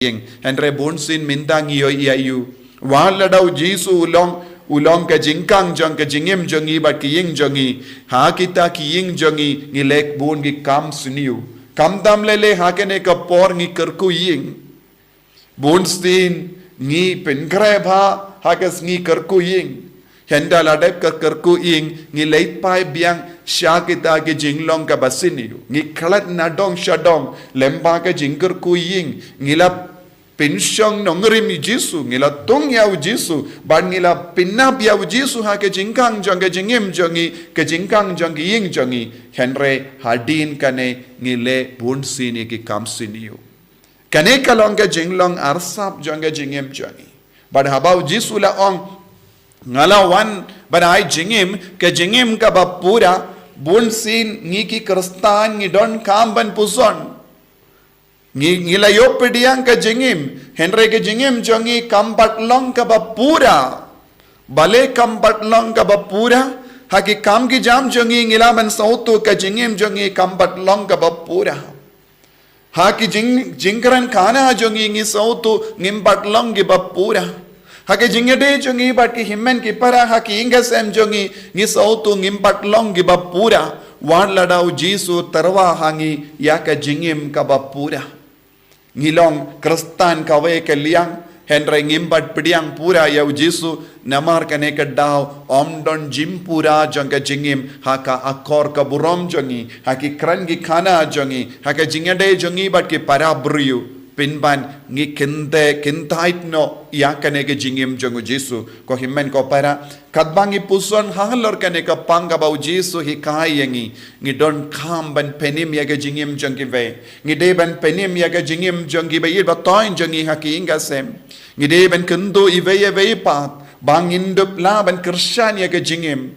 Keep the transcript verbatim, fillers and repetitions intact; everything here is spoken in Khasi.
ïing. Hynrei bun sien mynta ngi ïohi ïa u. Wat lada u Jisu u long, u long ka jingkhang jong ka jingim jong ngi bad ka ïing jong ngi, ha kita ki ïing jong ngi ngi leh bun ki kam sniew. Khamtam lei lei ha kane ka por ngi kyrkhu ïing. Bun sien ngi pynkhreh bha ha ka sngi kyrkhu ïing. Hynda la dep ka kyrkhu ïing ngi leit phai biang sha kita ki jinglong kaba sniew. Ngi khlad na dong sha dong lyngba ka jingkyrkhu ïing. Ngi la pynshong nongrim ïa u Jisu, ngi la thung ïa u Jisu, bad ngi la pynap ïa u Jisu ha ka jingkhang jong ka jingim jong ngi, ka jingkhang jong ka ïing jong ngi. Hynrei hadien kane ngi leh bun sien ïa ki kam sniew. Kane ka long ka jinglong arsap jong ka jingim jong ngi. Bad haba u Jisu u la ong, nga la wan ban ai jingim, ka jingim kaba pura, bun sien ngi ki Khristan ngi donkam ban puson. Ngi, ngi la ïoh pdiang ka jingim, hynrei ka jingim jong ngi kam pat long kaba pura. Balei kam pat long kaba pura? Ha ki kam ki jam jong ngi ngi lah ban sngewthuh ka jingim jong ngi kam pat long kaba pura. Ha ki jing, jingkren khana jong ngi ngi sngewthuh ngim pat long kiba pura. Ha ki jingïadei jong ngi bad ki hynmen ki para, ha ki ïing ki sem jong ngi ngi sngewthuh ngim pat long kiba pura. Wat lada u Jisu u tyrwa ha ngi ïa ka jingim kaba pura. Ngi long Khristan kawei ka liang, hynrei ngim pat pdiang pura ïa u Jisu. Namar kane ka daw ym don jingpura jong ka jingim ha ka akor ka burom jong ngi, ha ki kren ki khana jong ngi, ha ka jingïadei jong ngi bad ki para briew. Pynban ngi kynthei kyntait noh ïa kane ka jingim jong u Jisu. Ko hynmen ko para, katba ngi puson halor kane ka pang kaba u Jisu u hikai ïa ngi, ngi donkam ban pynim ïa ka jingim jong kiwei. Ngi dei ban pynim ïa ka jingim jong kiba ïeit ba thoiñ jong ngi ha ki ïing ki sem. Ngi dei ban kyntu iwei ïa iwei pat ba ngin dup lah ban kyrshan ïa ka jingim.